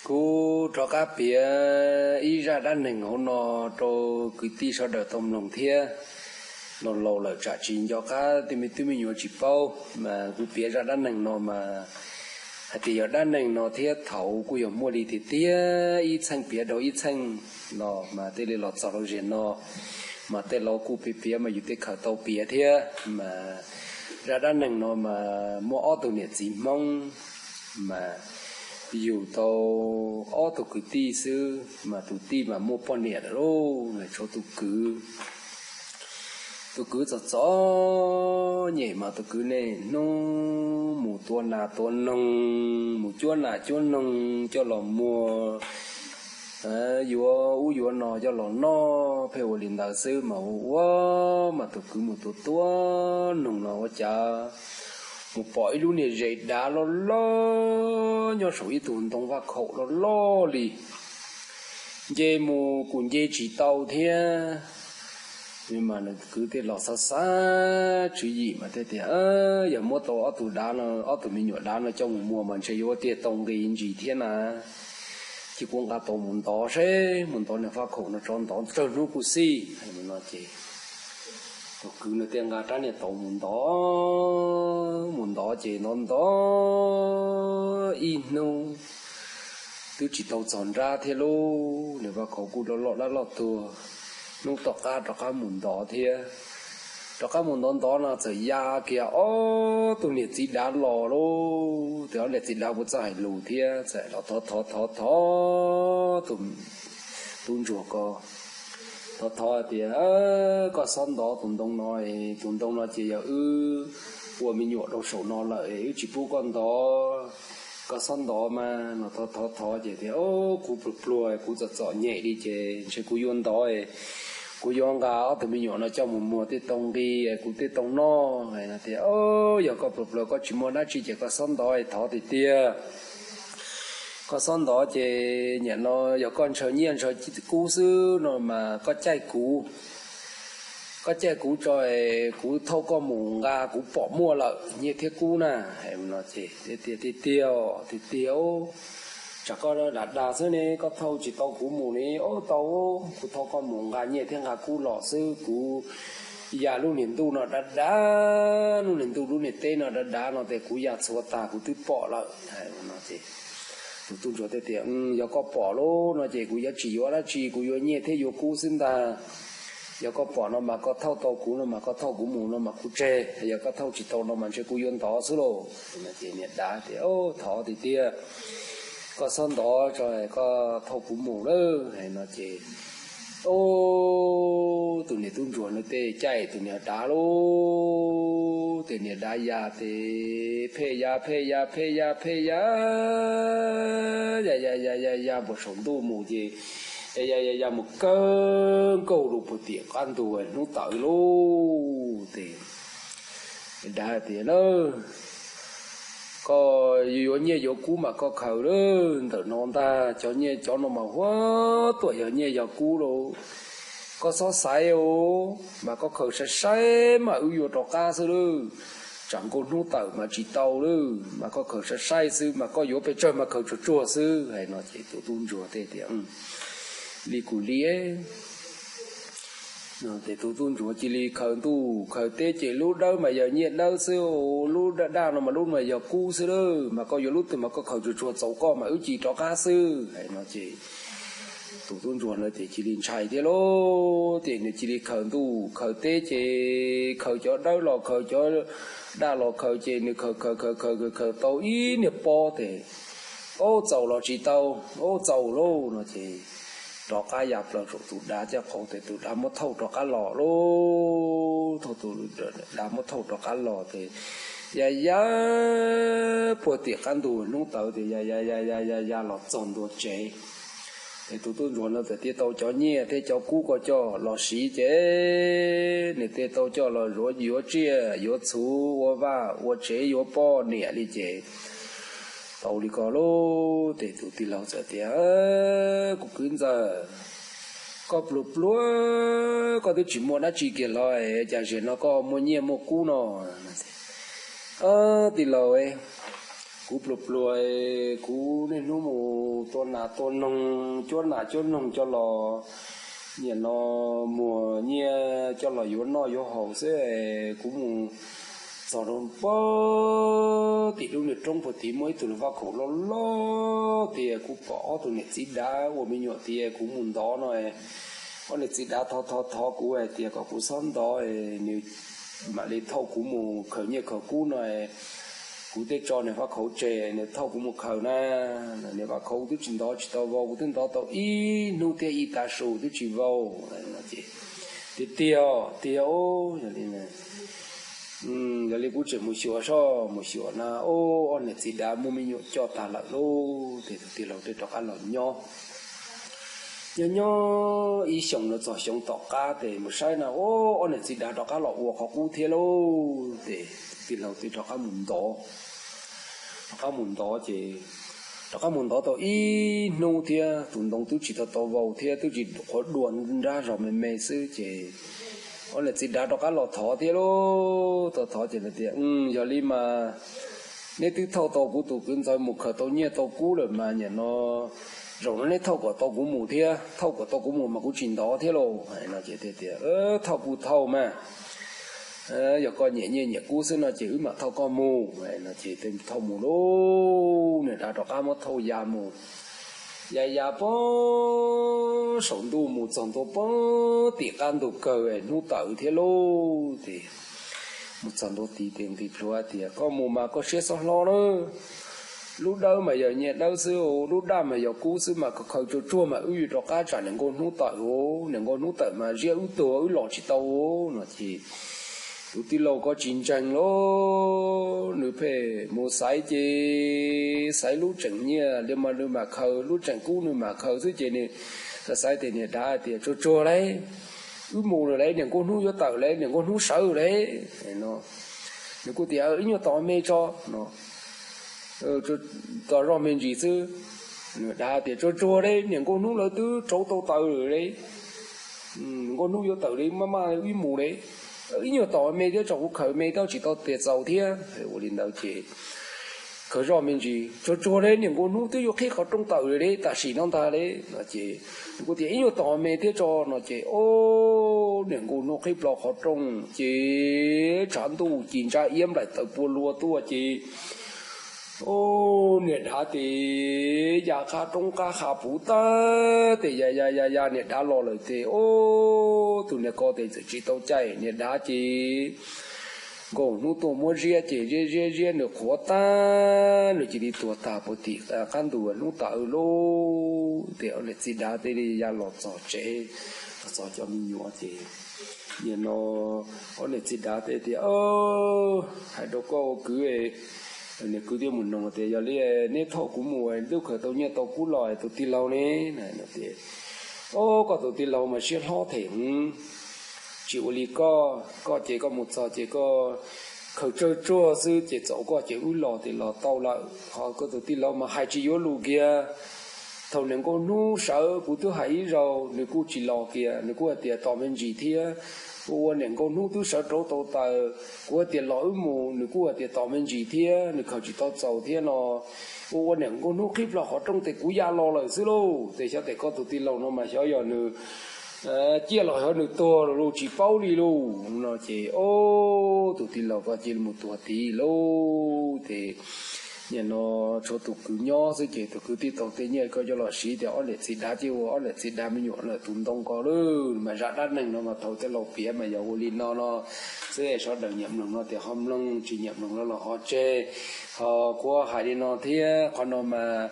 Kuv rov qab piav ib zaj dab neeg hauv no rau kwv tij sawv daws tau mloog thiab. Laus laus lawm tsam tsis nco qab, tej me tub me nyuam tsis paub, mas kuv piav zaj dab neeg no mas hais tias yog dab neeg no thiab thaum kuj yog muaj li tiag tiag, ib txheej piav rau ib txheej los mas thiaj li los txog rau zaum no, mas tej laus kuj piav piav mas yus tej khaws tau piav thiab. Mas zaj dab neeg no mas muaj ob tug niam txiv Hmoob, mas yug tau ob tug kwv tij xwb, mas tus tij mas muaj poj niam lawm lauj, tshuav tus kwv. Tus kwv txom txom nyem mas tus kwv niaj hnub mus tua nas tua noog, mus cuab nas cuab noog coj los muag, yuav ub yuav no coj los noj, pheej ua li ntawd xwb mas ua ua mas tus kwv mus tua tua noog no ua cas mus pom ib lub niag zes dav loj loj nyob saum ib tug ntoo vaj khaum loj loj li. Nce mus kuj nce tsis tau thiab. Mas nws kwv tej los xav xav tswv yim mas thiaj tias, yog muab tau ob tug dav no, ob tug me nyuam dav no coj mus muag mas ntshe yuav ua tiag tau nqi ntsis thiab na. Ces kuv nqa tau mus ntov seb, mus ntov niag vaj khaum no tso, ntov tsawg hnub kuj xij no ces tus kwv nws thiaj nqa rab niag taus mus ntov, mus ntov ces ntov ntov ib hnub twb tsis tau txog nrab thiab lauj, niag vaj khaum kuj loj loj dab loj tuag. Hnub tom qab rov qab mus ntov thiab, rov qab mus ntov ntov no txawm ya kiag ob tug niag txiv dav los lauj. Ces ob niag txiv dav kuj txawj hais lus thiab, txawm los thov thov thov thov tus tub ntsuag ko, thov thov tias, koj xob ntov tus ntoo no, tus ntoo no ces yog wb ua me nyuam rau saum no lawm, wb tsis pub koj ntov, koj xob ntov mas no. Thov thov thov ces tias, kuv pluag pluag, kuv txom txom nyem li ces ntshe kuv yuav ntov, kuv yuav nqa ob tug me nyuam no coj mus muag thiaj tau nqi, kuv thiaj tau noj. Tias, yog koj pluag pluag koj tsis muaj dab tsi ces koj xob ntov, thov tiag tiag, koj xob ntov ces nim no yog koj ntshaw nyiaj ntshaw kub xwb no mas koj caij kuv, koj caij kuv tso, kuv thauj koj mus nqa kuv pom muaj lawm nyiaj thiab kub na. Tias, tiag tiag, tiag tiag, tsam koj dag dag xwb ne, koj thauj tsis tau kuv mus ne. Tau, kuv thauj koj mus nqa nyiaj thiab nqa kub los xwb, kuv ya lub niag ntuj no dav dav, lub niag ntuj lub niag teb no dav dav no ces kuv ya txhua tag kuv twb pom lawm. Tus tub ntsuag thiaj tias, yog koj pom lauj no ces kuv yuav tsis yuav dab tsi, kuv yuav nyiaj thiab yuav kub xwb ntag. Yog koj pom no mas koj thauj tau kuv no mas koj thauj kuv mus no mas kuv tseg, yog koj thauj tsis tau no mas ntshe kuv yuav ntov xwb lauj. Ces niag dav tias, thov tiag tiag, koj xob ntov tso, koj thauj kuv mus lawm no ces tus niag tub ntsuag no thiaj caij tus niag dav lauj, ces niag dav ya ces pheej ya pheej ya pheej ya pheej ya, ya ya ya ya ya puag saum ntuj mus ces ya ya ya ya mus kawg nkaus rau puag tim qab ntug hnub tawm lauj. Ces dav tias, koj yuav nyiaj yuav kub mas koj khaws lawm, ntawm no ntag, cov nyiaj cov no mas huab tuam yog nyiaj yog kub lauj. Koj xob xaiv os, mas koj khaws saib saib mas wb yuav rov qab xwb lawm. Tsam nkaus hnub tawm mas tsis tau lawm, mas koj khaws saib saib xwb, mas koj yuav pes tsawg mas khaws tsuag tsuag xwb. Hais no ces tus tub ntsuag thiaj tias, li kuv li Ces tus tub ntsuag cia li khaws ntuj khaws teb ces lub dawb mas yog nyiaj dawb xwb, lub daj daj no mas lub mas yog kub xwb lawm, mas koj yuav lub twg mas koj khaws tsuag tsuag txaus koj mas wb cia li rov qab xwb. Hais no ces tus tub ntsuag no ces cia li ntshai thiab lauj, ces nws cia li khaws ntuj khaws teb ces khaws cov dawb los khaws cov daj los khaws ces nws khaws khaws khaws khaws khaws tau ib niag pob ces, ub, txaus los tsis tau, ub, txaus lauj no ces rov qab ya plaws saum tus dav caj qaum ces tus dav muab thauj rov qab los lauj. Thauj tus dav muab thauj rov qab los ces ya ya puag tim qab ntug hnub tawd ces ya ya ya ya ya ya los txog ntua tsev. Ces tus tub ntsuag no txawm thiaj tau cov nyiaj thiab cov kub ko coj los siv ces nws thiaj tau coj los yuav tsiaj yuav txhuv ua vaj ua tsev yuav poj niam li ces tau li ko lauj. Ces tus tij laug txawm tias, kuv kwv ntxawm, koj pluag pluag, koj twb tsis muaj dab tsi kiag los cas zaum no koj muaj nyiaj muaj kub no? Tij laug, Kuv pluag pluag, kuv niaj hnub mus tua nas tua noog, cuab nas cuab noog coj los, niam no muag nyiaj coj los yuav noj yuav haus xwb. Kuv mus txog rau pem tim lub niag roob puag tid muaj ib tug vaj khaum loj loj tias kuv pom ob tug niam txiv dav ua me nyuam tias kuv mus ntov no, ob niam txiv dav thov thov thov kuv hais tias kom kuv txhob ntov, nws mam li thauj kuv mus khaws nyiaj khaws kub no, kuv thiaj tso niag vaj khaum tseg nws thauj kuv mus khaws na. Niag vaj khaum twb tsis ntov tsis tau vau, kuv twb ntov tau ib hnub thiab ib tav su twb tsis vau. Tiag tiag, tiag os. Yog li kuv tseem mus xyuas soj mus xyuas na, ob niam txiv dav muaj me nyuam coj tag lawm lauj. Ces tus tij laug thiaj rov qab los nyob. Nyob nyob ib xyoos no txog xyoo tom qab ces mus saib na, ob niam txiv dav rov qab los ua qhov qub thiab lauj. Ces tus tij laug thiaj rov qab mus ntov, rov qab mus ntov ces rov qab mus ntov tau ib hnub thiab tus ntoo twb tsis tau tau vau thiab twb tsis qhuav dua, nrab zog me me xwb ces ob niam txiv dav rov qab los thov thiab lauj. Tau thov ces tias, yog li mas neb twb thauj tau kuv tus kwv ntxawg mus khaws tau nyiaj tau kub lawm mas niam no zaum no neb thauj kom tau kuv mus thiab, thauj kom tau kuv mus mas kuv tsis ntov thiab lauj. Hais no ces tias, thauj kuj thauj mas, yog koj nyiam nyiaj nyiam kub xwb no ces wb mam thauj koj mus. Hais no ces thauj mus lauj. Niag dav rov qab muab thauj ya mus, ya ya pem saum ntuj mus txog ntua pem tim qab ntug kawg hnub tawm thiab lauj. Ces mus txog ntua tid ces nqis plhuav tias, koj mus mas koj siab txhob hlob na. Lub dawb mas yog nyiaj dawb xwb, lub daj mas yog kub xwb mas koj khaws tsuag tsuag mas wb yuav rov qab tsam niam nkauj hnub tawm os, niam nkauj hnub tawm mas ziab wb tuag wb los tsis tau os. No ces tus tij laug ko tsis ntseeg lauj, nws pheej mus xaiv ces xaiv lub tseem nyiaj li mas nws mam khaws, lub tseem kub nws mam khaws xwb ces nws xaiv xaiv tias niag dav tias, tsuag tsuag lauj, wb mus lawm lauj, niam nkauj hnub yuav tawm lauj, niam nkauj hnub sawv lauj. Nws kuj tias, ib nyuag tos me tso, tos zoj me ntsis xwb. Dav tias, tsuag tsuag lauj, niam nkauj hnub lawv twb rauv tau taws lawm lauj, nkauj hnub yuav tawm li maj maj wb mus lauj, ib nyuag tos me thiab tso, kuv khaws me thiab tsis tau tias txaus thiab. Ua li ntawd ces khaws zoj me ntsis, tsuag tsuag lauj, niam nkauj hnub twb yuav qhib qhov rooj tawm lawm lauj, tam sim no ntag lauj. No ces nws kuj tias, ib nyuag tos me thiab tso. No ces o, niam nkauj hnub qhib plho qhov rooj ces tshav ntuj ci ntsa iab nplaim taws pua lua tuaj ces o, niam dav ces ya qab roob qab qha puv tag ces ya ya ya ya niam dav los lawm ces o, tus niag ko ces txawm tsis tau caij niam dav ces nkauj hnub tuaj muab ziab ces ziab ziab ziab nws qhuav tag, nws cia li tuag tag puag tim qab ntug hnub tawm lauj. Ces ob niam txiv dav thiaj li ya los txog tsev, los txog cov me nyuam ces nim no ob niam txiv dav thiaj tias, hais rau koj ua kwv, niam kwv thiaj mus noog tias, yog li neb thauj kuv mus twb khaws tau nyiaj tau kub los tus tij laug ne? Tias, o, koj tus tij laug mas siab hlob them heev, tsis ua li koj, koj ces koj mus txog ces koj khaws tsawg tsuag xwb ces txaus koj ces wb los ces los tau lawm. Ho koj tus tij laug mas hais tsis yuav lus kiag. Thaum niam nkauj hnub sawv kuv twb hais ib zaug nws kuj tsis los kiag, nws kuj hais tias tos me ntsis thiab. Ua ua niam nkauj hnub twb sawv rauv tau taws, kuv hais tias los wb mus, nws kuj hais tias tos me ntsis thiab, nws khaws tsis tau txaus thiab no. Ua ua niam nkauj hnub qhib plho qhov rooj ces kuv ya los lawm xwb lauj. Ces xyov tias koj tus tij laug no mas xyov yog nws ciaj los xyov nws tuag los tsis paub li lauj. No ces o, tus tij laug ko cia li mus tuag tid lauj. Ces nim no tshuav tus kwv nyob xwb ces tus kwv thiaj tau tej nyiaj ko coj los siv tias ob niam txiv dav ces ua ob niam txiv dav me nyuam lawm tus ntoo ko lauj. Mas zaj dab neeg no mas thaum tej laus piav mas yog ua li no no xwb, sawv daws nyiam mloog no ces ho mloog, tsis nyiam mloog no los ho tseg. Ho kuv hais li no thiab, qhov no mas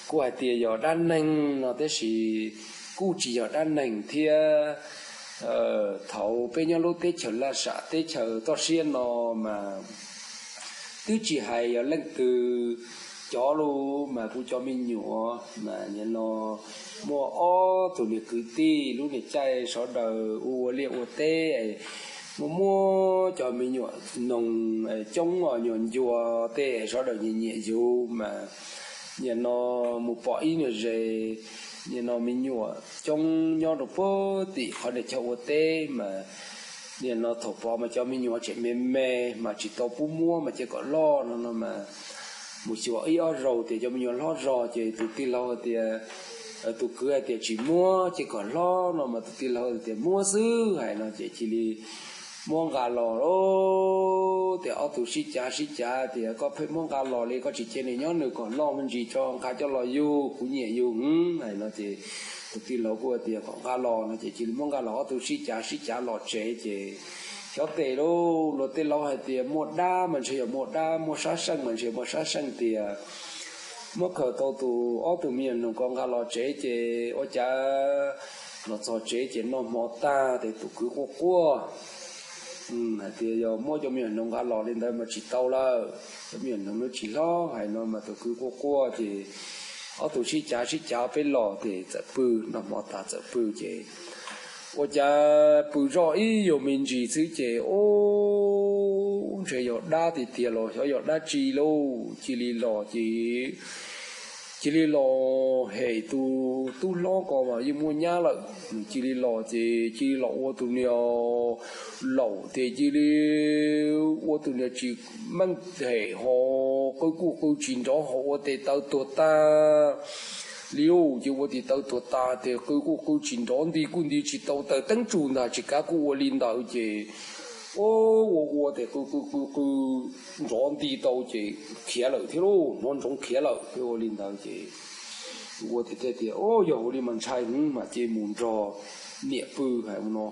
kuv hais tias yog dab neeg no tab sis kuj tsis yog dab neeg thiab. Thaum peb nyob lub teb chaws laj sam teb chaws toj siab no mas twb tsis hais yog leej twg cov lus mas kuv cov me nyuam mas nim no muaj ob tug niag kwv tij lub niag caij sawv daws ua ua liaj ua teb, muaj muaj cov me nyuam noog coob os, nyuag ncua tej sawv daws nyiam nyiam yug mas nim no mus pom ib nyuag zes, nim no me nyuam coob nyob rau puag tim qhov niag chaw ua teb mas nim no thaum pom mas cov me nyuam tseem me me mas tsis tau pub muab mas cia kom loj no no mas mus xyuas ib ob zaug tias cov me nyuam hlob zog ces tus tij laug hais tias, tus kwv hais tias tsis muab ces kom hlob no mas tus tij laug tias muab xwb hais no ces cia li muab nqa los. Tias ob tug sib cav sib cav tias koj pheej muab nqa los li, koj tsis cia nws nyob nws kom loj me ntsis tso nqa coj los yug, kuv nyiam yug hais no ces tus tij laug kuj tias kom nqa los no ces cia li muab nqa los. Ob tug sib cav sib cav los tsev ces xyov tes lauj, luag tej laus hais tias muaj dab mas ntshe yog muaj dab, muaj sab seej mas ntshe muaj sab seej tias muab khaws tau tus ob tug me nyuam noog ko nqa los tsev ces ua cas los txog tsev ces noj hmo tag ces tus kwv quaj quaj hais tias yog muab cov me nyuam noog nqa los li ntawd mas tsis tau lawm, cov me nyuam noog no tsis hlob hais no mas tus kwv quaj quaj ces ob tug sib cav sib cav peb los ces txawm pw, noj hmo tag txawm pw ces ua cas pw zoj ib yam me ntsis xwb ces ub, ntshe yog dab tiag tiag los xyov yog dab tsi lauj, cia li los ces cia li los hem tus tub hlob ko mas yeej muaj nyab lawm, nws cia li los ces cia li los ua tus niag laum ces cia li ua tus niag tsis meej hem ho qw kuj qw tsis nrov ho ua tes taw tuag tag li lauj, ces ua tes taw tuag tag ces qw kuj qw tsis nrov, nti kuj nti tsis tau, taws teeb tsu ntag tsis kav kuj ua li ntawd ces ua ua ua tes qw qw qw qw nrov nti tau ces khiav lawm thiab lauj, hnov ntsoov khiav lawm thiab ua li ntawd ces ua tiag tiag tias o yog ua li mas ntshai heev mas ces mus nrog niam pw hais no.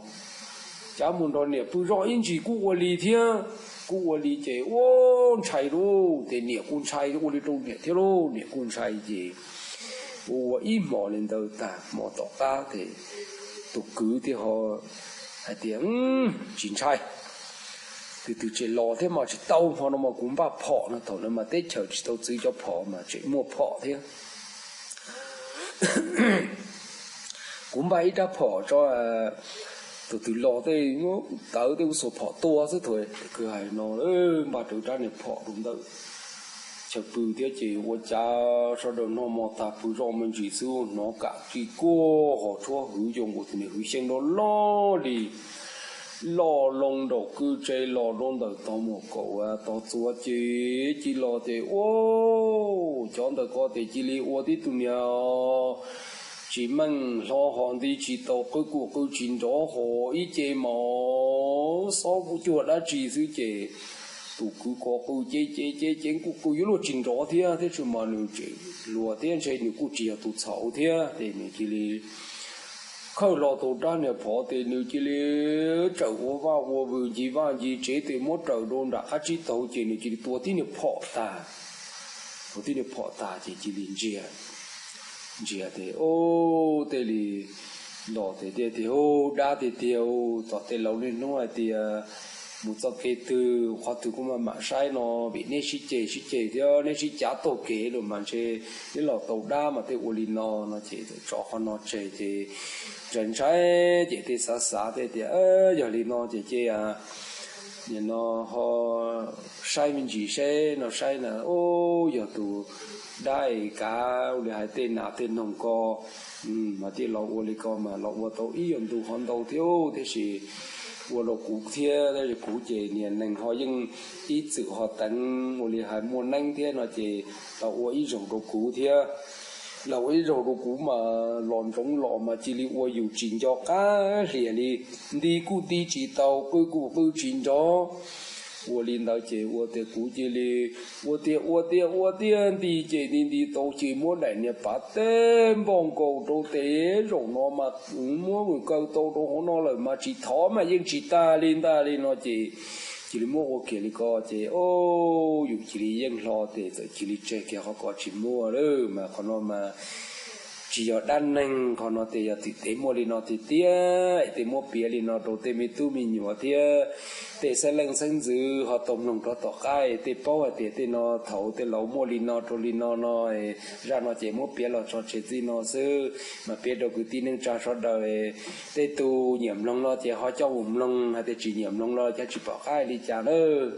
Cas mus nrog niam pw zoj ib ntsis kuj ua li thiab, kuj ua li ces ua ntshai lauj, ces niam kuj ntshai ua li rau niam thiab lauj, niam kuj ntshai ces ua ua ib hmos li ntawd tag hmo tom qab ces tus kwv thiaj ho hais tias tsis ntshai, tus twg tseem los thiab mas tsis tau, hmo no mas kuv npaj phom no, thaum ntawd mas teb chaws tsis tau txwv cov phom mas tseem muaj phom thiab. Kuv npaj ib rab phom tso, tus twg los tej tawv tej ub xuas phom tua xwb. Thaum kwv hais no npaj rau rab niag phom rau ntawm chaw pw thiab ces ua cas sawv daws noj hmo tag pw zoj me ntsis xwb hnov kam tsis kuaj ho tshuab hwv zoo nkaus tus niag hwv xyeeb loj loj li loj loo nraum kwj tse los rau ntawm tog muag kaum tog txuas ces cia li los ces ua cov ntawm ko ces cia li ua tib tug niag tsis meej hlo ho nti tsis tau qw kuj qw tsis nrov ho ib ce mos xob kuj cuag dab tsi xwb ces tus kwv ko qw ce ce ce ce kuj qw yuav luag tsis nrov thiab, thiab tsis mas nws tseem hluas thiab ntshe nws kuj tsis yog tus txhaum thiab ces nws cia li khawb hlo tau rab niag phom ces nws cia li tsawm ua vaj ua vws ncig vaj ncig tsev ces muab raws rau nram qab tsib taug ces nws cia li tua tib niag phom tag, tua tib niag phom tag ces cia li ntsia, ntsia ces o tej li los ces tias tias dab tiag tiag, tom tej laus niaj hnub hais tias mus txoj kev twg qhov twg kuj maj mam saib no vim neb sib ceg sib ceg thiab neb sib cav taug kev lawm mas ntshe neb los tau dab mas tej ua li no no ces tso qhov no tseg ces ntshai ntshai ces tej xav xav tej tias yog li no ces ces nim no ho saib me ntsis seb no saib na, yog tus dab es kav ua li hais tej nas tej noog ko mas thiaj los ua li ko mas los ua tau ib yam ntu qhov ntau thiab tiam sis ua rau kuv thiab, kuv ces niag neeg ho yeej ib txwm ho teev ua li hais muaj neeb thiab no ces los ua ib zaug rau kuv thiab. Los ua ib zaug rau kuv mas los ntsoov los mas cia li ua yus tsis nco qab hlias li, nti kuj nti tsis tau, qw kuj qw tsis nrov. Ua li ntawd ces ua tias kuv cia li ua tiag ua tiag ua tiag nti ces nti nti tau ces muab daim niag pav teb npoj nkaus rau tes zaum no mas muab mus kaw tau rau hauv no lawm mas tsis thov mas yeej tsis tag li ntag li no ces cia li muab ua kiag li ko ces o yus cia li yeej hlo ces txawm cia li tseg kiag qhov ko tsis muaj lawm mas qhov no mas tsis yog dab neeg, qhov no ces yog tim tev muaj li no tiag tiag es tej muab piav li no rau tej me tub me nyuam thiab tej xeeb leej xeeb ntxwv ho tau mloog rov tom qab tej paub hais tias tej no thaum tej laus muaj li no rau li no no, zaj no ces muab piav los tso tseg txij no xwb mas piav rau kwv tij neej tsa sawv daws, tej tus nyiam mloog no ces ho coj mus mloog, hais tias tsis nyiam mloog no ces tsis pom qab li cas nawb.